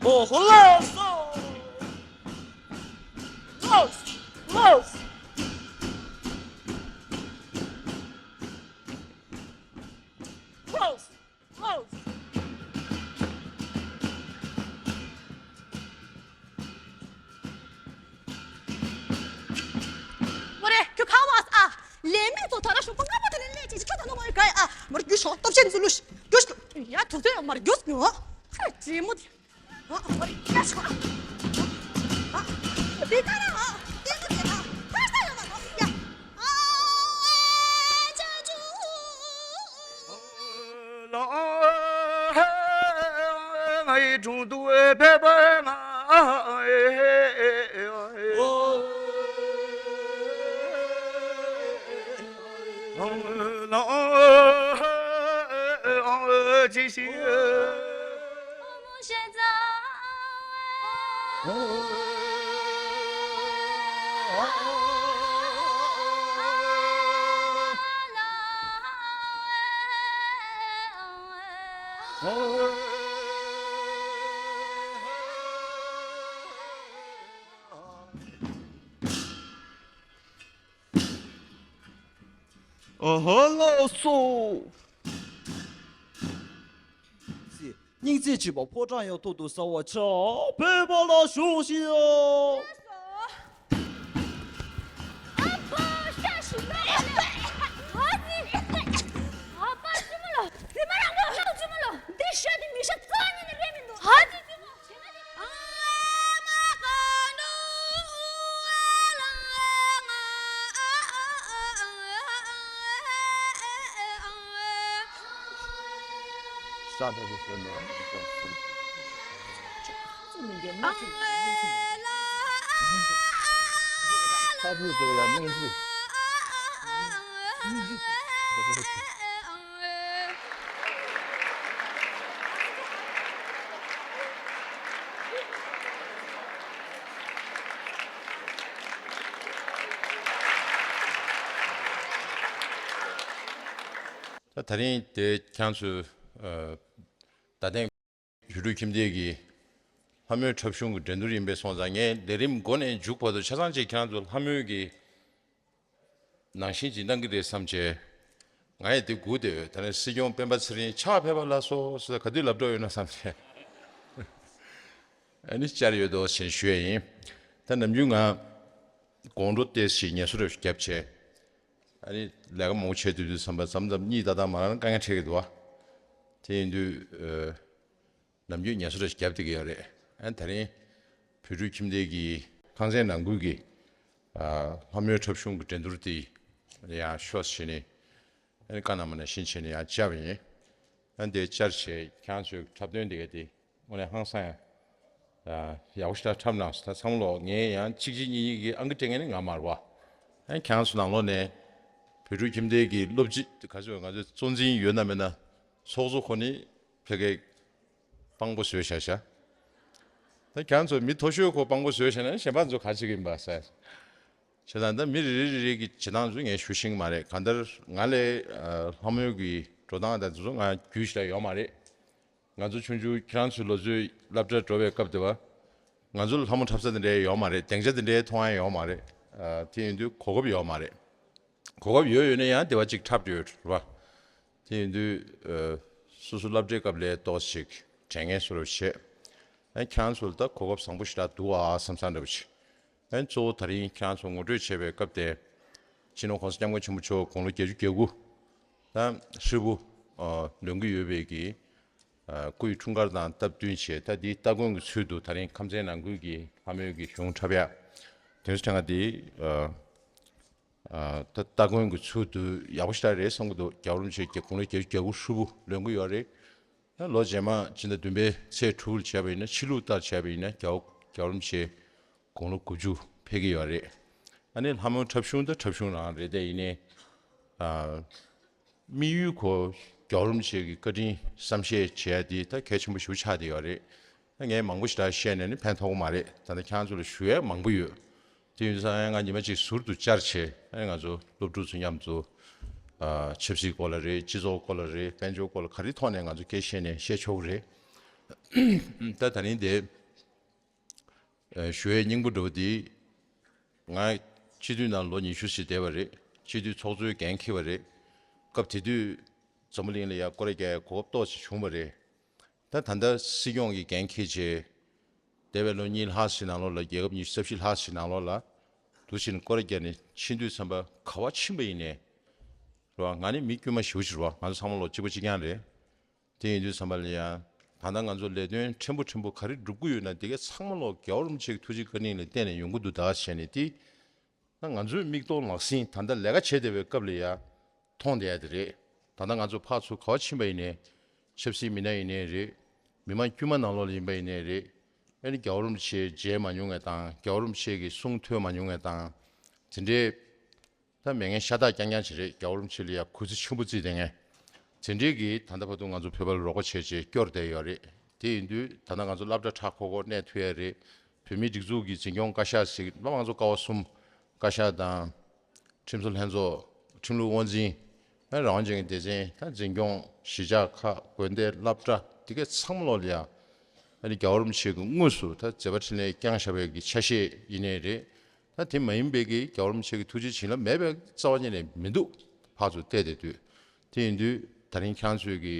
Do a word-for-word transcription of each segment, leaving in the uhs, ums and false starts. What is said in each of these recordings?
ཨོ་ཧོ་ལོ་སོ། ལོ། ལོ། ལོ། ལོ། མོ་རེ་ཁྱོད་ག་བ་ཨ། ལས་མེད་ཚོ་ད་ར་ཞོགས་པ་སྔ་པོ་དེ་ལས་ལས་ཅིག་ཁྱོད་ད་ནོ་མོ་རེ་ག་ཨ། མོ་རེ་རྒྱུ་ཤོག་སྟོབས་ཆེན་ཚུ་ལུ་རྒྱུ་ཤོག་ཡ་ཐུག་ཚོད་མ་རེ་རྒྱུ་ཤོག་ཧ་ཅི་མོ་དེ། ཨ་ཨ་མོ་རེ་ཡ་ཤོག་ཨ་དེ་ད་ར་ཨ་དེ་མོ་དེ་ད་ཕར་ས་ཡོང་ན་ནོ་ཡ། ཨ་ཨེ་ཅ་ཅུ། ལ་ང་ཡི་དྲུང་དུ་ཕེབས་པ་ང་། ཅི་ཞིག་ཨ་ཧ་ལགས་སོ། སྙིང་རྗེ་ཆེ་བ་ཕོ་བྲང་ཡང་ཐོག་ཏུ་གསལ་བ་ཆགས་ཕེབས་པ་ལ་ཞུ་ཞིའོ། ཨ་ཕ་ཤ་ཞིག་མ་རེད། ཨ་ཙི། ཨ་ཕ་བཙུན་མོ་ལོ། བཙུན་མོ་རང་གི་ཨ་ཕ་བཙུན་མོ་ལོ། འདི་ཤོད་དེ་མི་ཤ་རྩ་ཉིད་ནས་རེད་མི་འདུག་ཨ་ཙི་བཙུན་མོ་བྱས་ན་དེ། ཨ་ ས་ཐག་ཆོད་ཟེར་ནས་ཚ་ཚུ་མི་འགལ་མ་ཚུགས་ཚ་ཚུ་དེ་ལ་གནས་ཚུལ། ད་ད་རིང་དེ་ཁྱེད་ཚོས་ད་ཐེངས་བོད་ཕྲུག་ཁྱིམ་སྡེ་གི་ལྷ་མོའི་འཁྲབ་གཞུང་གི་འགྲན་བསྡུར་ཡིན་པས་སོང་ཙང་། ངས་ལས་རིམ་འགོ་ནས་མཇུག་བར་དུ་ཆ་ཚང་ཅིག་ཁྱེད་རང་ཚོ་ལྷ་མོའི་གི་ནང་བཞིན་ཅིག་གནང་གི་རེད་བསམ་བྱས། ང་ཡི་དེ་སྒུག་བསྡད་ཡོད། ད་ནས་སྲིད་སྐྱོང་སྤེན་པ་ཚེ་རིང་ཕྱག་ཕེབས་པ་ལ་སོགས་སུ་ག་དུས་ལབ་འགྲོ་ཡོད་ན་བསམ་བྱས། ཨ་ནི་བཅར་ཡོད་དོ་ཞེས་ཞུ་ཡས་ཡིན། ད་ནམ་རྒྱུན་ང་དགོང་དྲོ་ཏོག་ཙམ་ངལ་གསོ་རེ་བརྒྱབ་བྱས། ཨ་ནི་ལས་ཀ་མང་པོ་བྱས་དུས་དུས་བསམ་པ་མཚམས་མཚམས་གཉིད་ཏག་ཏག་མ་རག་ན་དཀའ་ངལ་འཕྲད་ཀྱི་འདུག་བ། དེ་ཡིན་དུས་ཨ། ནམ་རྒྱུན་ངལ་གསོ་རེ་བརྒྱབ་བསྡད་ཀྱི་ཡོད་རེད། ཨ་ནི་ད་རིང་བོད་ཕྲུག་ཁྱིམ་སྡེ་གི་ཁང་ཚན་ནང་ཁུལ་གྱི་ཨ་ལྷ་མོའི་འཁྲབ་གཞུང་གི་འགྲན་བསྡུར་དེ་ཡང་ཤོག་བྱས་ནས། ཨ་ནི་བཀའ་གནང་བ་ནང་བཞིན་བྱས་ནས་ཡང་བཅར་བ་ཡིན། ཨ་ནི་དེ་བཅར་བྱས་ཁྱེད་རང་ཚོའི་འཁྲབ་སྟོན་དེ་ག་དེ་དངོས་གནས་ཧང་སང་ཡང་ཡག་པོ་ཞེ་དྲག་འཁྲབ་གནང་སོང་། ད་ཚང་མ་ལོག་ངས་ཡང་གཅིག་གཅིག་གཉིས་གཉིས་ཀྱི་ཨང་ཀི་སྤྲད་མཁན་ནི་ང་མ་རེད་བ། ཨ་ནི་ཁྱེད་རང་ཚོ་ནང་ལོགས་ནས་བོད་ཕྲུག་ཁྱིམ་སྡེ་གི་སློབ་སྤྱི་ག་ཚོད་ང་ཚོའི་གཙོ་འཛིན་ཡོད་ན་མེད་ན་ཚོགས་གཙོ་ཁོ་ནི་ཕ་གིར་དཔང་པོ་བཟོས་བཞག་བཞག། ད་ཁྱེད་རང་ཚོ་མི་མཐོ་ཤོས་ཁོ་དཔང་པོ་བཟོས་བཞག་ན་གཞན་པ་ཚོ་ག་བྱེད་ཀྱི་ཡིན་པ་ཟེར། བྱས་ཙང་ད་མི་རེ་རེ་རེ་རེ་གི་བྱེད་སྟངས་ཚོ་ངས་ཞུ་ཤེས་ཀྱི་མ་རེད། གང་ལྟར་ང་ལས་ཨ་ལྷ་མོའི་གི་འགྲོ་སྟངས་དང་དེ་ཚོ་ང་རྒྱུས་ཞེ་དྲག་ཡོད་མ་རེད། ང་ཚོ་ཆུང་ཆུང་ཁྱེད་རང་ཚོའི་ལོ་ཚོད་སློབ་གྲྭར་འགྲོ་བའི་སྐབས་དེ་བ། ང་ཚོ་ལ་ལྷ་མོ་འཁྲབ་ས་དེ་འདྲའི་ཡོད་མ་རེད། སྡིངས་ཆ་དེ་འདྲའི་མཐོང་ཡ་ཡོད་མ་རེད། ཨ་དེ་ཡིན་དུས་གོ་སྐབས་ཡོད་མ་རེད། གོ་སྐབས་ཡོད་ཡོད་ན་ཡང་དེ་བ་གཅིག་འཁྲབ་ཡོད་རེད་བ། དེ་ཡིན་དུས་ཨ་སོ་སོ་སློབ་གྲྭའི་སྐབས་ལས་ཏོག་ཙམ་ཞིག་དྲན་མཁན་བཟོ་འདྲ་བྱས། ཨ་ཁྱེད་རང་ཚོ་ལ་ད་གོ་སྐབས་བཟང་པོ་ཞེ་དྲག་འདུག་ཨ་བསམ་བསམ་འདྲ་བོ་ཞིག། ཨ་གཙོ་བོ་ད་རིང་ཁྱེད་རང་ཚོ་ངོ་སྤྲོད་བྱས་པའི་སྐབས་དེ། སྤྱི་ནོར་ྋགོང་ས་ྋསྐྱབས་མགོན་ཆེན་པོ་མཆོག་དགུང་ལོ་བརྒྱད་ཅུ་གྱ་དགུ་དང་ཧྲིལ་པོ་ཨ་ལོན་གྱི་ཡོད་པའི་གི་ཨ་སྐུའི་འཁྲུངས་སྐར་དང་སྟབས་བསྟུན་བྱས། ད་འདི་སྟ་གོན་གྱི་ཚུལ་དུ་ད་རིང་ཁམས་ཚན་ནང་ཁུལ་གྱི་ལྷ་མོའི་གི་གཞུང་འཁྲབ་ཡག་དེ་ཚོ་ཕྲན་ང་འདི་ཨ་ཨ་ད་སྟ་གོན་གྱི་ཚུལ་དུ་ཡག་པོ་ཞེ་དྲག་རེད་བསམ་གྱི་འདུག། རྒྱལ་བ་རིན་པོ་ཆེ་དགུང་ལོ་བརྒྱད་ཅུ་གྱ་དགུ་ཧྲིལ་པོ་ལོན་གྱི་ཡོད་རེད། ད་ལོ་རྗེས་མ་སྤྱི་ཟླ་བདུན་པའི་ཚེས་དྲུག་ལ་བྱས་པ་ཡིན་ན་ཕྱི་ལུགས་ལྟར་བྱས་པ་ཡིན་ན་རྒྱལ་བ་རྒྱལ་བ་རིན་པོ་ཆེ་དགུང་ལོ་དགུ་བཅུ་ཕེབས་ཀྱི་ཡོད་རེད། ཨ་ནི་ལྷ་མོའི་འཁྲབ་གཞུང་ད་འཁྲབ་གཞུང་རང་རེད་དེ། ཡིན་ནའི་ཨ་དམིགས་ཡུལ་ཁོ་རྒྱལ་བ་རིན་པོ་ཆེ་གི་བཀའ་དྲིན་བསམ་ཤེས་བྱེད་ཡ་དེ་ད་གལ་ཆེན་པོ་ཞེ་པོ་ཆགས་བསྡད་ཡོད་རེད། ད་ངས་མང་པོ་ཞེ་དྲག་བཤད་ནས་ནི་ཕན་ཐོགས་ཀྱི་མ་རེད། ད་ལྟ་ཁྱེད་རང་ཚོ་ལ་ཞུ་ཡ་མང་པོ་ཡོད། དེ་ཡིན་ཙང་ང་ཉི་མ་གཅིག་ཟུར་དུ་བཅར་བྱས། ཨ་ནི་ང་ཚོ་སློབ་ཕྲུག་ཚོ་མཉམ་དུ་ཨ་ཆབ་སྲིད་སྐོར་ལ་རེད། སྤྱི་ཚོགས་སྐོར་ལ་རེད། དཔལ་འབྱོར་སྐོར་ལ་ག་རེ་ཐོག་ནས་ང་ཚོ་སྐད་བཤད་ནས་བཤད་ཆོག་གི་རེད། ད་ད་རིང་དེ་ཨ་ཞུ་ཡས་སྙིང་པོ་འདྲ་བོ་དེ། ང་སྤྱི་འཐུས་ནང་ལོ་ཉི་ཤུ་ཞིག་བསྡད་པ་རེད། སྤྱི་འཐུས་ཚོགས་གཙོའི་འགན་འཁྱེར་བ་རེད། སྐབས་དེ་དུས་འཛམ་བུ་གླིང་ལ་ཡ་སྐོར་ར་རྒྱག་ཡ་གོ་སྐབས་ཏོག་ཙམ་བྱུང་བ་རེད། ད་ད་ལྟ་སྲིད་སྐྱོང་གི་འགན་འཁྱེར་བྱས། འདས་པའི་ལོ་གཉིས་ལྷག་ཅིག་ནང་ལོགས་ལ། རྒྱལ་ཁབ་ཉི་ཤུ་རྩ་བཞི་ལྷག་ཅིག་ནང་ལོགས་ལ་དུས་ཕྱིན་སྐོར་ར་རྒྱག་ནས་ཕྱིན་དུས་ཙམ་པ། ག་པར་ཕྱིན་པ་ཡིན་ནའི་རེད་བ། ང་ནི་མི་དཀྱུས་མ་ཞེ་པོ་ཅིག་རེད་བ། ང་ཚོ་ཚང་མ་ལོ་གཅིག་པ་གཅིག་རྐྱང་རེད། དེ་ཡིན་དུས་ཙམ་པ་ལ་ཡང་ད་ལྟ་ང་ཚོ་ལས་དོན་ཕྲན་བུ་ཕྲན་བུ་ག་རེ་སྒྲུབ་ཀྱི་ཡོད་ན། དེ་གའི་ཚང་མ་ལོག་རྒྱལ་བ་རིན་པོ་ཆེ་གི་ཐུགས་རྗེ་བཀའ་དྲིན་ལ་བརྟེན་ནས་ཡོང་གི་འདུག་ད་བྱས་ནས། དེ་ད་ང་ཚོའི་མིག་མཐོང་ལག་ཟིན། ད་ལྟ་ལས་ཀ་བྱེད་བསྡད་པའི་སྐབས་ལ་ཡ་མཐོང་བསྡད་ཡ་དེ་རེད། ད་ལྟ་ང་ཚོ་ཕར་ཚུར་ག་པར་ཕྱིན་པ་ཡིན་ནའི། ཆབ་སྲིད་མི་སྣ་ཡིན་ནའི་རེད། མི་མང་དཀྱུས་མ་ནང་ལོགས་ལ་ཡིན་པ་ཡིན་ནའི་རེད། ཨ་ནི་རྒྱལ་བ་རིན་པོ་ཆེ་མཇལ་མ་མྱོང་མཁན་དང་། རྒྱལ་བ་རིན་པོ་ཆེ་གི་གསུང་ཐོས་མ་མྱོང་མཁན་དང་། དེ་འདྲའི་ད་མེད་མཁན་ཤ་སྟག་རྐྱང་རྐྱང་ཅིག་རེད། རྒྱལ་བ་རིན་པོ་ཆེ་ལ་ཡ་གུས་བརྩི་ཆེན་པོ་བརྩིས་བསྡད་མཁན། དེ་འདྲའི་གི་ད་ལྟ་བར་དུ་ང་ཚོ་བོད་པ་ལ་རོགས་པ་བྱས་བྱས་སྐྱོར་བསྡད་ཡོད་རེད། དེ་ཡིན་དུས་ད་ལྟ་ང་ཚོ་སློབ་གྲྭ་ཧྲག་ཁོག་ཁོག་གནས་ཐུབ་ཡ་རེད། བོད་མིའི་སྒྲིག་འཛུགས་ཀྱི་འཛིན་སྐྱོང་བཀའ་ཤག་ཟེར་གི་སློབ་མ་ང་ཚོ་ཀ་བ་གསུམ་བཀའ་ཤག་དང་། ཁྲིམས་བཟོ་ལྷན་ཚོགས། ཁྲིམས་ལུགས་དབང་འཛིན། ཨ་རང་དབང་ཅན་གྱི་སྡེ་ཚན། ད་འཛིན་སྐྱོང་གཞིས་ཆགས་ཁག། དགོན་སྡེ། སློབ་གྲྭ། དེ་གའི་ཚང་མ་ལོག་ལ་ཡ་ཨ་ནི་རྒྱལ་བ་རིན་པོ་ཆེ་གི་དངོས་སུ་ད་མཛད་པ་འཕྲིན་ལས་བསྐྱངས་བཞག་པའི་གི་ཆ་ཤས་ཡིན་ནའི་རེད། ད་དེ་མ་ཡིན་པའི་གི་རྒྱལ་བ་རིན་པོ་ཆེ་གི་ཐུགས་རྗེ་བྱིན་རླབས་མེད་པའི་རྩ་བ་ཉིད་ནས་མི་འདུག། ཕར་ཚུར་བལྟས་བསྡད་དུས། དེ་ཡིན་དུས་ད་རིང་ཁྱེད་རང་ཚོས་གི་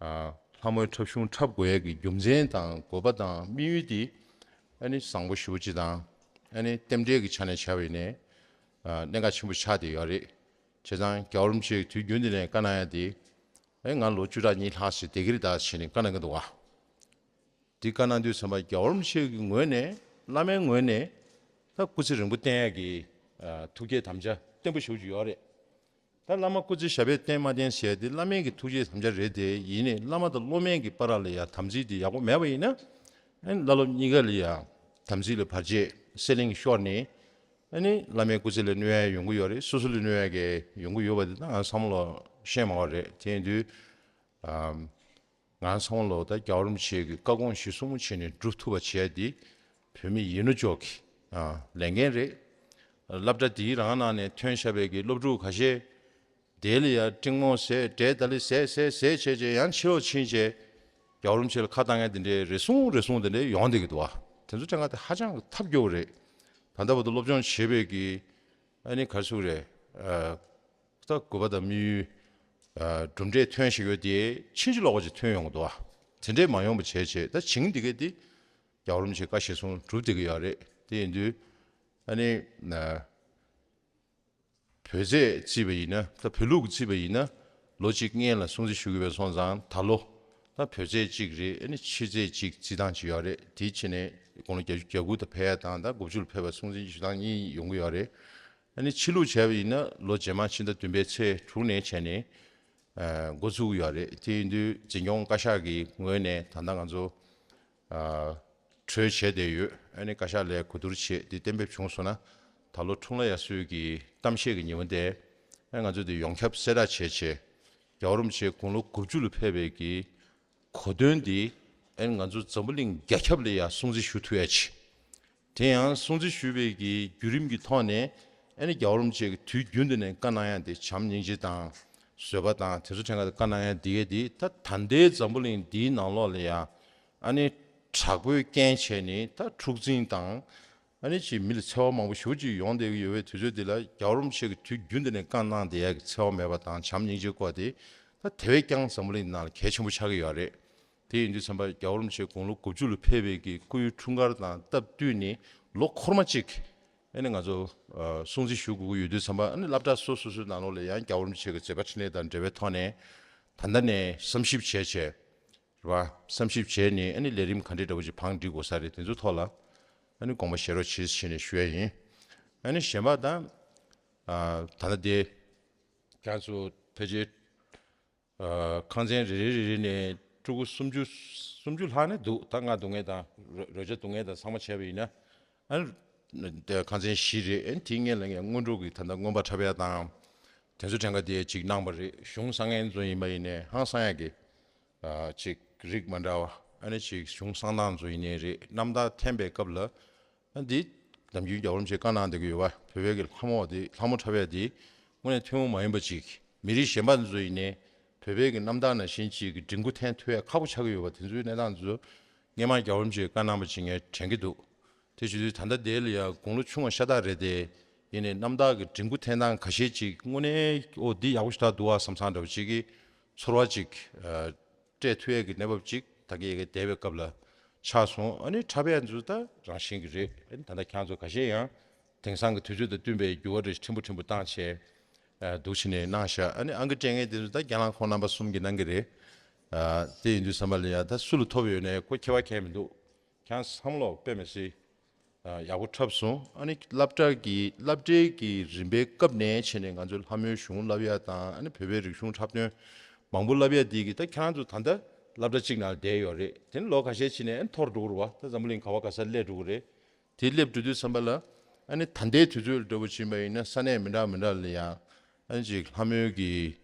ཨ་ལྷ་མོའི་འཁྲབ་གཞུང་འཁྲབ་དགོས་ཡས་ཀྱི་རྒྱུ་མཚན་དང་དགོས་པ་དང་དམིགས་ཡུལ་དེ་ཨ་ནི་བཟང་པོ་ཞེ་པོ་ཅིག་དང་། ཨ་ནི་རྟེན་འབྲེལ་གྱི་ཆ་ནས་བྱས་པ་ཡིན་ནའི་ཨ་གནད་འགག་ཆེན་པོ་ཆགས་བསྡད་ཡོད་རེད། བྱས་ཙང་རྒྱལ་བ་རིན་པོ་ཆེས་དུས་རྒྱུན་དུ་ནས་བཀའ་གནང་ཡ་དེ། ཨ་ང་ལོ་བཅུ་ཕྲག་གཉིས་ལྷག་ཞིག་བསྡད་ཀྱི་རེད་ད་བྱས་ནས་བཀའ་གནང་གི་འདུག་ག། དེ་བཀའ་གནང་དུས་ཙམ་པ་རྒྱལ་བ་རིན་པོ་ཆེ་གི་ངོས་ནས། བླ་མའི་ངོས་ནས་ད་སྐུ་ཚེ་རིང་པོ་བརྟན་ཡག་གི་ཨ་ཐུགས་བསྐྱེད་དམ་བཅའ་བརྟན་པོ་ཞེ་པོ་ཅིག་ཡོད་རེད། ད་བླ་མ་སྐུ་ཚེ་ཞབས་པད་བརྟན་མ་བརྟན་ཟེར་ཡ་དེ་བླ་མའི་གི་ཐུགས་རྗེ་དམ་བཅའ་རེད་དེ། ཡིན་ནའི་བླ་མ་དང་སློབ་མའི་གི་བར་ལ་ཡ་དམ་ཚིག་དེ་ཡག་པོ་མེད་པ་ཡིན་ན། ཨ་ནི་བླ་སློབ་གཉིས་ཀ་ལ་ཡ་དམ་ཚིག་ལ་བར་ཆད་སེ་ལིང་ཤོར་ནས། ཨ་ནི་བླ་མའི་སྐུ་ཚེ་ལ་གནོད་ཡ་ཡོང་གི་ཡོད་རེད། སོ་སོ་ལ་གནོད་ཡ་གི་ཡོང་གི་ཡོད་པ་དེ་ད་ང་ཚང་མ་ལ་ཤེས་མ་བ་རེད། དེ་ཡིན་དུས། ཨམ། ང་ཚང་མ་ལོ་ད་རྒྱལ་བ་རིན་པོ་ཆེ་གི་བཀའ་དགོངས་གཞིར་བཟུང་བྱས་ནས་སྒྲུབ་ཐུབ་པ་བྱས་ཏེ། བོད་མི་ཡིན་ནོ་ཅོག་གི་ཨ་ལས་འགན་རེད། སློབ་གྲྭ་འདིའི་རང་ནང་ནས་ཐོན་བཞག་པའི་གི་སློབ་ཕྲུག་ཁ་ཤས་དེ་ལ་ཡ་ཀྲིང་མོ་ཟས་འབྲས་ད་ལི་ཟས་ཟས་ཟས་བྱས་བྱས་ཡང་ཕྱི་ལོགས་ཕྱིན་བྱས། རྒྱལ་བ་རིན་པོ་ཆེ་ལ་ཁ་བཏང་ཡ་དེ་འདྲའི་རེ་ཟུང་རེ་ཟུང་དེ་འདྲའི་ཡོང་བསྡད་ཀྱི་འདུག་བ། དེ་ཚོ་དྲན་ག་དེ་ཧ་ཅང་གི་ཐབས་སྐྱོ་བོ་རེད། ད་ལྟ་བར་དུ་སློབ་སྦྱོང་བྱེད་པའི་གི་ཨ་ནི་ག་རེ་ཟེར་དགོས་རེད། ད་དགོས་པ་དང་དམིགས་ཡུལ། ཨ། གྲུབ་འབྲས་ཐོན་བཞིན་ཡོད་དེ་ཕྱིན་ཅི་ལོག་པ་ཅིག་ཐོན་ཡོང་གི་འདུག་བ། དེ་འདྲས་མ་ཡོང་བ་བྱས་བྱས། ད་བྱིངས་འདི་གས་དེ་རྒྱལ་བ་རིན་པོ་ཆེ་བཀའ་གཞིར་བཟུང་གྲུབ་བསྡད་ཀྱི་ཡོད་རེད། དེ་ཡིན་དུས་ཨ་ནི་ན་བོད་ཟས་བརྩིས་པ་ཡིན་ན། ད་བོད་ལུགས་ཀྱི་བརྩིས་པ་ཡིན་ན། ལོ་གཅིག་སྔོན་ལ་སྲུང་བརྩི་ཞུ་གི་ཡོད་པ་སོང་ཙང་། ད་ལོ་ད་བོད་ཟས་གཅིག་རེད། ཨ་ནི་ཕྱི་ཟས་གཅིག་བརྩི་སྟངས་ཅིག་ཡོད་རེད། དེའི་ཕྱི་ནས་དགུང་ལོ་བརྒྱད་ཅུ་གྱ་དགུ་དང་ཕེབས་ཡ་དང་ད་དགུ་བཅུ་ལ་ཕེབས་པ་སྲུང་བརྩི་ཞུ་སྟངས་གཉིས་ཡོང་གི་ཡོད་རེད། ཨ་ནི་ཕྱི་ལུགས་བྱས་པ་ཡིན་ན་ལོ་རྗེས་མ་ཕྱི་ཟླ་བདུན་པའི་ཚེས་དྲུག་ནས་བྱས་ནས་ཨ་འགོ་ཚུགས་ཀྱི་ཡོད་རེད། དེ་ཡིན་དུས་འཛིན་སྐྱོང་བཀའ་ཤག་གི་ངོས་ནས་ད་ལྟ་ང་ཚོ་ཨ་གྲོས་བྱས་བསྡད་ཡོད། ཨ་ནི་བཀའ་ཤག་ལ་གོ་བསྡུར་བྱས་ཏེ་གཏན་འབེབས་བྱུང་སོང་ན། ད་ལོ་འཁྲུངས་ལྷ་དབྱར་གསོལ་གྱི་གཏམ་བཤད་ཀྱི་ཉིན་མོ་དེ་ཨ་ང་ཚོ་དེ་ཡོངས་ཁྱབ་གསལ་བསྒྲགས་བྱས་བྱས། རྒྱལ་བ་རིན་པོ་ཆེ་དགུང་ལོ་དགུ་བཅུ་ལ་ཕེབས་པའི་གི་གོ་སྟོན་འདི་ཨ་ནི་ང་ཚོ་འཛམ་བུ་གླིང་རྒྱ་ཁྱབ་ལ་ཡང་སྲུང་བརྩི་ཞུ་ཐུབ་ཡ་ཆེད། དེ་ཡང་སྲུང་བརྩི་ཞུ་བའི་གི་བརྒྱུད་རིམ་གྱི་ཐོག་ནས་ཨ་ནི་རྒྱལ་བ་རིན་པོ་ཆེ་གི་དུས་རྒྱུན་དུ་ནས་བཀའ་གནང་ཡ་དེ་བྱམས་སྙིང་རྗེ་དང་བཟོད་པ་དང་དེ་ཚོ་ཕྲན་ག་དེ་བཀའ་གནང་ཡ་འདི་གས་དེ་ད་ད་ལྟའི་འཛམ་བུ་གླིང་འདིའི་ནང་ལོགས་ལ་ཡང་ཨ་ནི་དྲག་པོའི་རྐྱེན་བྱས་ནས་ད་འཁྲུག་འཛིང་དང་། ཨ་ནི་ཅིག་མི་ལ་འཚེ་བ་མང་པོ་ཞེ་པོ་ཅིག་ཡོང་བསྡད་ཀྱི་ཡོད་པའི་དུས་ཚོད་འདི་ལ་རྒྱལ་བ་རིན་པོ་ཆེ་གི་དུས་རྒྱུན་དུ་ནས་བཀའ་གནང་བསྡད་ཡ་གི་འཚེ་བ་མེད་པ་དང་བྱམས་སྙིང་རྗེ་སྐོར་དེ་ད་དེ་བས་ཀྱང་འཛམ་བུ་གླིང་ནང་ལ་གལ་ཆེན་པོ་ཆགས་ཀྱི་ཡོད་རེད། དེ་ཡིན་དུས་ཙམ་པ་རྒྱལ་བ་རིན་པོ་ཆེ་དགུང་ལོ་དགུ་བཅུ་ལ་ཕེབས་པའི་གི་སྐུའི་འཁྲུངས་སྐར་དང་སྟབས་བསྟུན་ནས་ལོ་འཁོར་མ་གཅིག་ཨ་ནི་ང་ཚོ་ཨ་སྲུང་བརྩི་ཞུ་དགོས་ཀྱི་ཡོད་དུས་ཙམ་པ། ཨ་ནི་སློབ་གྲྭ་སོ་སོ་སོའི་ནང་ལོགས་ལ་ཡང་རྒྱལ་བ་རིན་པོ་ཆེ་གི་མཛད་པ་འཕྲིན་ལས་དང་འབྲེལ་བའི་ཐོག་ནས་ད་ལྟ་ནས་བསམ་ཞིབ་བྱས་བྱས། རེད་བ། བསམ་ཞིབ་བྱས་ནས་ཨ་ནི་ལས་རིམ་ག་འདྲའི་འདྲ་བོ་ཅིག་བང་སྒྲིག་དགོས་ས་རེད། དེ་ཚོའི་ཐོག་ལ་ཨ་ནི་དགོངས་པ་བཞེས་རོགས་བྱེད་ཟེར་ནས་ཞུ་ཡ་ཡིན། ཨ་ནི་གཞན་པ་ད་ཨ་ད་ལྟ་དེ་ཁྱེད་ཚོ་ཕལ་ཆེར་ཨ་ཁང་ཚན་རེ་རེ་རེ་རེ་ནས་ཕྲུ་གུ་སུམ་ཅུ་སུམ་ཅུ་ལྷག་ནས་འདུག་ད་ང་སྡུག་བསྔལ་དང་རོ་རོལ་ཆ་སྡུག་བསྔལ་དང་ཚང་མ་བྱས་པ་ཡིན་ན། ཨ་ནི་དེ་ཁང་ཚན་བཞི་རེད། ཨ་ནི་དེའི་སྔོན་ལ་ངས་སྔོན་འགྲོ་གི་ད་ལྟ་མངོན་པ་འཁྲབ་ཡ་དང་། དེ་ཚོ་གྲངས་ཀ་དེ་ཅིག་གནང་བ་རེད། གཞུང་བསྲང་མཁན་ཚོ་ཡིན་པ་ཡིན་ནའི་ཧང་སང་ཡ་གི་ཨ་ཅིག་རིགས་མ་འདྲ་བ། ཨ་ནི་ཅིག་གཞུང་བསྲང་སྟངས་ཚོ་ཡིན་ནའི་རེད། རྣམ་ཐར་འཐེན་པའི་སྐབས་ལ། ཨ་འདི་ནམ་རྒྱུན་རྒྱལ་བ་རིན་པོ་ཆེས་བཀའ་གནང་བསྡད་ཀྱི་ཡོད་པ། བོད་པའི་གི་ལྷ་མོ་དེ་ལྷ་མོ་འཁྲབ་ཡ་དེ་དངོས་གནས་ཐུན་མོང་མ་ཡིན་པ་ཅིག་མི་རིགས་གཞན་པ་ཚོ་ཡིན་ནའི་བོད་པའི་གི་རྣམ་ཐར་ནང་བཞིན་ཅིག་གི་མགྲིན་སྐུ་འཐེན་ཐུབ་ཡ་ཁག་པོ་ཆགས་ཀྱི་ཡོད་པ། དེ་ཚོའི་གནས་སྟངས་ཚོ་སྔོན་མ་རྒྱལ་བ་རིན་པོ་ཆེས་བཀའ་གནང་བ་ཅིག་ངས་དྲན་གྱི་འདུག་དེ་བྱེད་དུས་ད་ལྟ་དེ་ལ་ཡང་དགུང་ལོ་ཆུང་བ་ཤ་སྟག་རེད་དེ། ཡིན་ནའི་རྣམ་ཐར་གྱི་མགྲིན་སྐུ་འཐེན་སྟངས་ཁ་ཤས་ཅིག་དངོས་གནས་ཨོ་འདི་ཡག་པོ་ཞེ་དྲག་འདུག་ཨ་བསམ་བསམ་འདྲ་བོ་ཅིག་གི་ཚོར་བ་ཅིག་ཨ་སྤྲད་ཐུབ་ཡས་ཀྱི་གནས་བབ་ཅིག་ད་གིན་ཡ་གི་འདས་པའི་སྐབས་ལ་ཆགས་སོང་། ཨ་ནི་འཁྲབ་ཡས་འདི་ཚོ་ད་རང་བཞིན་གྱི་རེད། ཨ་ནི་ད་ལྟ་ཁྱེད་ཚོ་ཁ་ཤས་ཡང་དེང་སང་གི་དུས་ཚོད་དང་བསྟུན་པའི་འགྱུར་བ་རེ་ཕྲན་བུ་ཕྲན་བུ་བཏང་བྱས་ཨ་འདུག་བྱས་ནས་གནང་ཤག་ཨ་ནི་ཨང་ཀི་སྤྲད་མཁན་འདི་ཚོ་ད་རྒན་ལགས་ཁོང་རྣམ་པ་གསུམ་གྱིས་གནང་གི་རེད། ཨ་དེ་ཡིན་དུས་ཙམ་པ་ལ་ཡ་ད་སུ་ལ་ཐོབ་ཡོད་ནའི་ཁོ་ཁྱད་པར་གང་ཡང་མི་འདུག་ཁྱེད་བསམ་བློ་དཔེ་མི་སྲིད་ཨ་ཡག་པོ་འཁྲབ་སོང་། ཨ་ནི་སློབ་གྲྭ་གི་སློབ་གྲྭའི་གི་རིམ་པའི་སྐབས་ནས་བྱས་ནས་ང་ཚོ་ལྷ་མོའི་གཞུང་བསླབ་ཡ་དང་། ཨ་ནི་བོད་པའི་རིག་གཞུང་འཁྲབ་སྟོན་མང་པོ་བསླབ་ཡ་དེ་གི་ད་ཁྱེད་རང་ཚོ་ད་ལྟ་སློབ་གྲྭ་གཅིག་ནང་བསྡད་ཡོད་རེད། དེ་ནི་ལོ་ཁ་ཤས་ཕྱིན་ནས་ཨ་ནི་འཐོར་འགྲོ་གི་རེད་བ། ད་འཛམ་བུ་གླིང་ག་བ་ག་སར་སླེབས་འགྲོ་གི་རེད། དེ་སླེབས་འགྲོ་དུས་ཙམ་པ་ལ་ཨ་ནི་ད་ལྟའི་དུས་ཚོད་འདྲ་བོ་ཕྱིན་པ་ཡིན་ན་ས་གནས་མི་འདྲ་མི་འདྲ་ལ་ཡང་ཨ་ནི་ཅིག་ལྷ་མོའི་གི་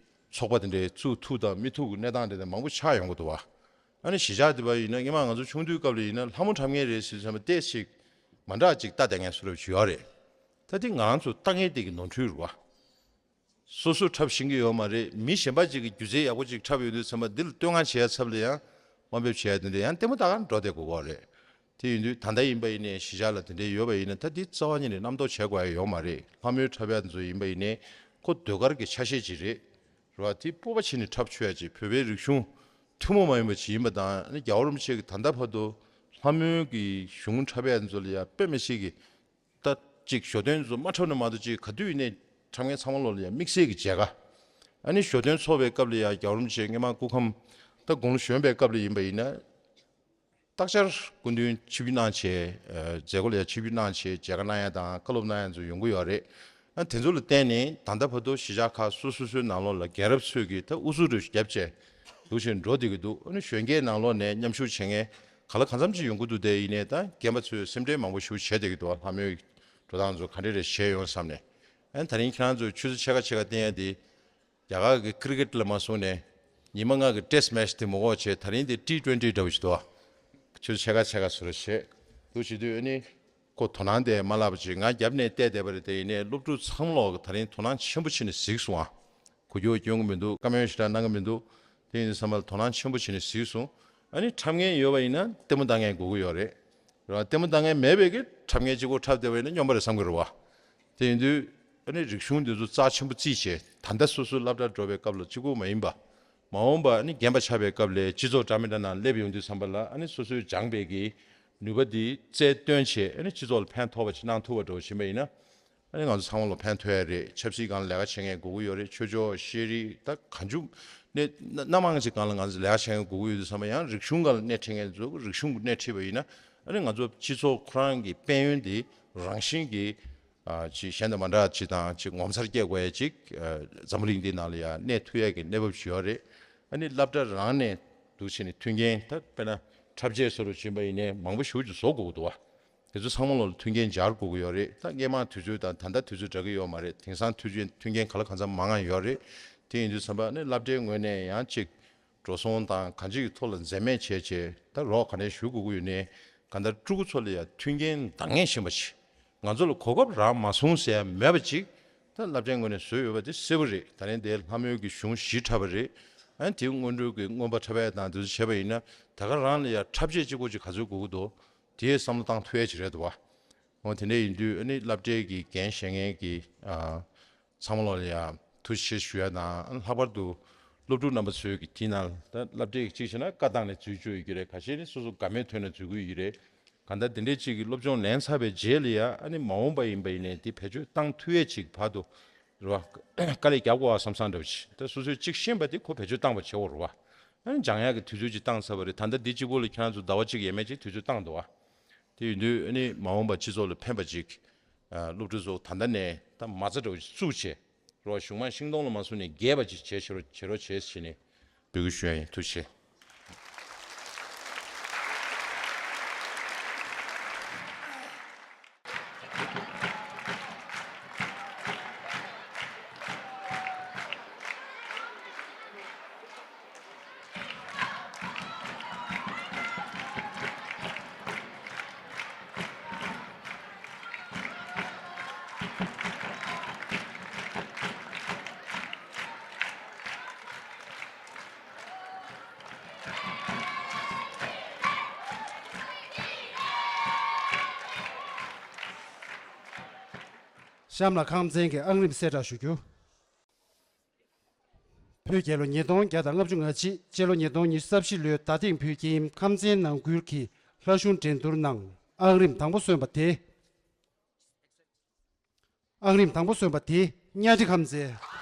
ཚོགས་པ་དེ་འདྲའི་བཙུགས་ཐུབ་དང་མི་ཐུབ་ཀྱི་གནས་སྟངས་དེ་འདྲ་མང་པོ་ཆགས་ཡོང་གི་འདུག་བ། ཨ་ནི་གཞིས་ཆགས་དེ་བ་ཡིན་ན་སྔོན་མ་ང་ཚོ་ཆུང་དུས་སྐབས་ལ་ཡིན་ན་ལྷ་མོ་འཁྲབ་མཁན་རེད་ཟེར་ཙམ་པ་ཏོག་ཙམ་མ་འདྲ་ཅིག་ལྟ་བསྡད་མཁན་བཟོ་འདྲ་ཅིག་ཡོད་རེད། ད་དེ་ང་རང་ཚོ་ལྟ་མཁན་དེ་གི་ནོར་འཁྲུལ་རེད་བ། སོ་སོས་འཁྲབ་ཤེས་ཀྱི་ཡོད་མ་རེད། མི་གཞན་པ་ཅིག་གིས་སྒྱུ་རྩལ་ཡག་པོ་ཅིག་འཁྲབ་ཡོང་དུས་ཙམ་པ་འདི་ལ་བསྟོད་བསྔགས་བྱེད་ཡ་ཚབ་ལ་ཡང་དམའ་འབེབས་བྱེད་ཡ་དེ་འདྲ་ཡང་ལྟད་མོ་ལྟ་གར་འགྲོ་བསྡད་དགོས་ཀྱི་རེད། དེ་ཡིན་དུས་ད་ལྟ་ཡིན་པ་ཡིན་ནའི་གཞིས་ཆགས་ལ་དེ་འདྲ་ཡོད་པ་ཡིན་ན་ད་འདི་རྩ་བ་ཉིད་ནས་རྣམ་རྟོག་བྱེད་དགོས་ཡ་ཡོད་མ་རེད། ལྷ་མོའི་འཁྲབ་ཡ་ཚོ་ཡིན་པ་ཡིན་ནའི་ཁོ་ཟློས་གར་གྱི་ཆ་ཤས་ཅིག་རེད། རེད་བ། དེ་སྤོབས་པ་བྱས་ནས་འཁྲབ་ཆོག་ཡ་ཅིག་བོད་པའི་རིག་གཞུང་ཐུན་མོང་མ་ཡིན་པ་ཅིག་ཡིན་པ་དང་། ཨ་ནི་རྒྱལ་བ་རིན་པོ་ཆེ་གིས་ད་ལྟ་བར་དུ་ལྷ་མོའི་གི་གཞུང་འཁྲབ་ཡ་ཚོ་ལ་ཡ་དཔེ་མི་སྲིད་ཀྱི་ད་ཅིག་ཞོ་སྟོན་ཚོ་མ་འཁྲབ་ན་མ་གཏོགས་ཅིག་ག་དུས་ཡིན་ནའི་འཁྲབ་མཁན་ཚང་མ་ལོ་ལ་ཡ་དམིགས་བསལ་གྱི་མཇལ་ཁ། ཨ་ནི་ཞོ་སྟོན་ཚོགས་པའི་སྐབས་ལ་ཡ་རྒྱལ་བ་རིན་པོ་ཆེ་སྔོན་མ་སྐུ་ཁམས་ད་དགུང་ལོ་གཞོན་པའི་སྐབས་ལ་ཡིན་པ་ཡིན་ན། རྟག་ཆར་སྐུ་མདུན་ཆིབས་བསྒྱུར་གནང་བྱས། ཨ་མཛད་སྒོ་ལ་ཡ་ཆིབས་བསྒྱུར་གནང་བྱས་མཇལ་ཁ་གནང་ཡ་དང་བཀའ་སློབ་གནང་ཡ་ཚོ་ཡོང་གི་ཡོད་རེད། ཨ་དེ་ཚོ་ལ་བརྟེན་ནས་ད་ལྟ་བར་དུ་གཞིས་ཆགས་ཁག་སོ་སོ་སོའི་ནང་ལོགས་ལ་རྒན་རབས་ཚོས་ཀྱིས་ད་དབུ་ཚུགས་རུ་བརྒྱབ་བྱས་འདུག་བཞིན་འགྲོ་བསྡད་ཀྱི་འདུག་ཨ་ནི་གཞོན་སྐྱེས་ནང་ལོགས་ནས་མཉམ་ཞུགས་བྱེད་མཁན་ག་ལ་གང་འཚམ་ཅིག་ཡོང་གི་འདུག་དེ་ཡིན་ནའི་ད་རྒན་པ་ཚོས་སེམས་ཁྲལ་མང་པོ་ཞིག་བྱས་བསྡད་ཀྱི་འདུག་ལྷ་མོའི་འགྲོ་སྟངས་ཚོ་ག་འདྲ་རེ་བྱས་ཡོང་བསམ་ནས། ཨ་ནི་ད་རིང་ཁྱེད་རང་ཚོས་ཆུ་ཚོད་ཕྱེད་ཀ་ཕྱེད་ཀ་བསྟན་ཡ་དེ། རྒྱ་གར་གྱི་ཀི་རི་ཀེཊ་ལ་མ་སོང་ནས་ཉི་མ་ལྔ་གི་ཊེ་སི་ཊི་མེ་ཆི་དེ་མ་དགོས་བྱས་ད་རིང་དེ་ཊི་ཊུ་ཝེན་ཊི་འདྲ་བོ་ཞིག་འདུག་ཆུ་ཚོད་ཕྱེད་ཀ་ཕྱེད་ཀ་བཟོ་འདྲ་བྱས་འདུག་བྱེད་དུས་ཨ་ནི་ཁོ་དོ་སྣང་དེ་མ་བརླག་པ་ཅིག་ང་རྒྱབ་ནས་བལྟས་བསྡད་པ་རེད། དེ་ཡིན་ནའི་སློབ་ཕྲུག་ཚང་མ་ལོག་གི་ད་རིང་དོ་སྣང་ཆེན་པོ་བྱས་ནས་གཟིགས་སོང་ཨ། གོ་རྒྱུ་སྐྱོན་གི་མི་འདུག་བཀའ་མོལ་ཞེ་དྲག་གནང་གི་མི་འདུག་དེ་ཡིན་དུས་ཙམ་པ་ལ་དོ་སྣང་ཆེན་པོ་བྱས་ནས་གཟིགས་སོང་། ཨ་ནི་འཁྲབ་མཁན་ཡོད་པ་ཡིན་ན་ལྟད་མོ་ལྟ་མཁན་དགོས་ཀྱི་ཡོད་རེད། རེད་བ། ལྟད་མོ་ལྟ་མཁན་མེད་པའི་གི་འཁྲབ་མཁན་གཅིག་པོ་འཁྲབ་བསྡད་པ་ཡིན་ན་སྙོམས་པ་རེད་བསམ་གི་རེད་བ། དེ་ཡིན་དུས་ཨ་ནི་རིག་གཞུང་འདི་ཚོ་རྩ་ཆེན་པོ་བརྩིས་བྱས་ད་ལྟ་སོ་སོའི་སློབ་གྲྭར་འགྲོ་བའི་སྐབས་ལ་གཅིག་པོ་མ་ཡིན་པ། མ་འོངས་པ་ཨ་ནི་རྒན་པ་ཆགས་པའི་སྐབས་ལ་སྤྱི་ཚོགས་འདྲ་མི་འདྲ་ནང་སླེབས་ཡོང་དུས་ཙམ་པ་ལ་ཨ་ནི་སོ་སོས་སྦྱངས་པའི་གི་ནུས་པ་འདི་རྩལ་བཏོན་བྱས་ཨ་ནི་སྤྱི་ཚོགས་ལ་ཕན་ཐོགས་པ་ཅིག་གནང་ཐུབ་པ་འདྲ་བོ་ཕྱིན་པ་ཡིན་ན། ཨ་ནི་ང་ཚོ་ཚང་མ་ལ་ཕན་ཐོགས་ཡ་རེད། ཆབ་སྲིད་སྒང་ལ་ལས་ཀ་བྱེད་མཁན་དགོས་ཀྱི་ཡོད་རེད། ཆོས་ཕྱོགས་ཤེས་རིག་ད་གང་བྱུང་ནས་སྣ་སྣ་མང་ཅིག་སྒང་ལ་ང་ཚོ་ལས་ཀ་བྱེད་མཁན་དགོས་ཀྱི་ཡོད་དུས་ཙམ་པ་ཡང་རིག་གཞུང་སྒང་ལ་སྣེ་ཁྲིད་མཁན་ཚོ་རིག་གཞུང་གི་སྣེ་ཁྲིད་པ་ཡིན་ན་ཨ་ནི་ང་ཚོ་སྤྱི་ཚོགས་ཁོ་རང་གི་དཔལ་ཡོན་དེ་རང་བཞིན་གྱིས་ཨ་ཅིག་གཞན་དང་མ་འདྲ་ཅིག་དང་ཅིག་ངོ་མཚར་སྐྱེ་དགོས་ཡ་ཅིག་ཨ་འཛམ་བུ་གླིང་འདི་ནང་ལ་ཡ་གནས་ཐུབ་ཡ་གི་གནས་བབ་ཅིག་ཡོད་རེད། ཨ་ནི་སློབ་གྲྭ་རང་ནས་འདུག་བྱས་ནས་མཐུན་རྐྱེན་ད་དཔེར་ན་འཁྲབ་ཆས་བཟོ་འདྲ་བྱིན་པ་ཡིན་ནའི་མང་པོ་ཞེ་པོ་ཅིག་བཟོ་དགོས་ཀྱི་འདུག་བ། དེ་ཚོ་ཚང་མ་ལོག་ལ་མཐུན་རྐྱེན་སྦྱར་དགོས་ཀྱི་ཡོད་རེད། ད་སྔས་མ་དུས་ཚོད་དང་ད་ལྟ་དུས་ཚོད་འདྲ་གི་ཡོད་མ་རེད། དེང་སང་དུས་ཚོད་མཐུན་རྐྱེན་ག་ལ་གང་འཚམ་མང་ང་ཡོད་རེད། དེ་ཡིན་དུས་ཙམ་པ་ནི་སློབ་གྲྭའི་ངོས་ནས་ཡང་ཅིག་འགྲོ་སོང་དང་གང་ཅིའི་ཐོག་ལ་འཛེམ་མེད་བྱས་བྱས་ད་རོགས་ག་ནས་ཞུ་དགོས་ཀྱི་ཡོད་ནའི་གང་ལྟར་ཕྲུ་གུ་ཚོ་ལ་ཡང་མཐུན་རྐྱེན་འདང་ངེས་ཤེས་པ་ཞིག་ང་ཚོ་ལ་གོ་སྐབས་རག་མ་སོང་ཟེར་ཡ་མེད་པ་ཅིག་ད་སློབ་གྲྭའི་ངོས་ནས་བཟོས་ཡོད་པ་དེ་གསལ་པོ་རེད། ད་རིང་དེ་ལྷ་མོའི་གི་གཞུང་བཞི་འཁྲབ་པ་རེད། ཨ་ནི་དེའི་སྔོན་འགྲོའི་གི་མངོན་པ་འཁྲབ་ཡ་དང་དེ་ཚོ་བྱས་པ་ཡིན་ན་ད་ག་རང་ལ་ཡང་འཁྲབ་ཆས་གཅིག་པོ་ཅིག་ག་ཚོད་དགོས་ཀྱི་འདུག་དེའི་བསམ་བློ་བཏང་ཐུབ་ཡ་ཅིག་རེད་འདུག་བ། འོ་དེ་འདྲ་ཡིན་དུས་ཨ་ནི་སློབ་གྲྭའི་གི་འགན་བཞེས་མཁན་གི་ཨ་ཚང་མ་ལོག་ལ་ཡང་ཐུགས་རྗེ་ཆེ་ཞུ་ཡ་དང་ཨ་ནི་ལྷག་པར་དུ་སློབ་ཕྲུག་རྣམ་པ་ཚོའི་གི་དེའི་ནང་ད་སློབ་གྲྭའི་གཅིག་བྱས་ན་བཀའ་བཏང་ནས་འཛུལ་བཅུག་ཡོད་ཀྱི་རེད། ཁ་ཤས་ནི་སོ་སོ་དགའ་མོས་ཐོན་ནས་འཛུལ་གི་ཡོད་ཀྱི་རེད། གང་ལྟར་དེ་འདྲའི་གཅིག་གི་སློབ་སྦྱོང་ལེན་ཚར་བའི་རྗེས་ལ་ཡ་ཨ་ནི་མ་འོངས་པ་ཡིན་པ་ཡིན་ནའི་དེ་བེད་སྤྱོད་བཏང་ཐུབ་ཡས་ཅིག་བར་དུ་རེད་བ། དཀའ་ལས་རྒྱག་དགོས་བ་བསམ་བསམ་འདྲ་བོ་ཅིག་ད་སོ་སོས་གཅིག་ཤེས་པ་དེ་ཁོ་བེད་སྤྱོད་བཏང་བ་བྱེད་དགོས་རེད་བ། ཨ་ནི་སྦྱང་ཡག་གི་དུས་ཚོད་ཅིག་བཏང་ཚར་བ་རེད། ད་ལྟ་འདི་གཅིག་པོ་ལ་ཁྱེད་རང་ཚོ་ཟླ་བ་གཅིག་ཡས་མས་ཅིག་དུས་ཚོད་བཏང་འདུག་བ། དེ་ཡིན་དུས་ཨ་ནི་མ་འོངས་པ་སྤྱི་ཚོགས་ལ་ཕན་པ་ཅིག་ཨ་སློབ་ཕྲུག་ཚོ་ད་ལྟ་ནས་ད་མ་རྩ་འདྲ་བོ་ཅིག་བཙུགས་བྱས་རོགས་གཞུང་མང་ཤིང་སྡོང་ལ་མ་སོང་ནས་རྒྱས་པ་ཅིག་བྱས་བྱེད་རོགས་བྱེད་རོགས་བྱས་ཟེར་ནས་འབོད་སྐུལ་ཞུ་ཡ་ཡིན། ཐུགས་རྗེ་ཆེ། གཤམ་ལ་ཁམས་ཚན་གྱི་ཨང་རིམ་གསལ་བསྒྲགས་ཞུ་རྒྱུ། བོད་རྒྱལ་ལོ་ཉིས་སྟོང་བརྒྱ་དང་ལྔ་བཅུ་ང་གཅིག་སྤྱི་ལོ་ཉིས་སྟོང་ཉི་ཤུ་རྩ་བཞི་ལོའི་ཟླ་སྟེང་བོད་ཁྱིམ་ཁམས་ཚན་ནང་ཁུལ་གྱི་ལྷ་གཞུང་འགྲན་བསྡུར་ནང་ཨང་རིམ་དང་པོ་སོན་པ་དེ། ཨང་རིམ་དང་པོ་སོན་པ་དེ་གཉའ་ཁྲི་ཁམས་ཚན།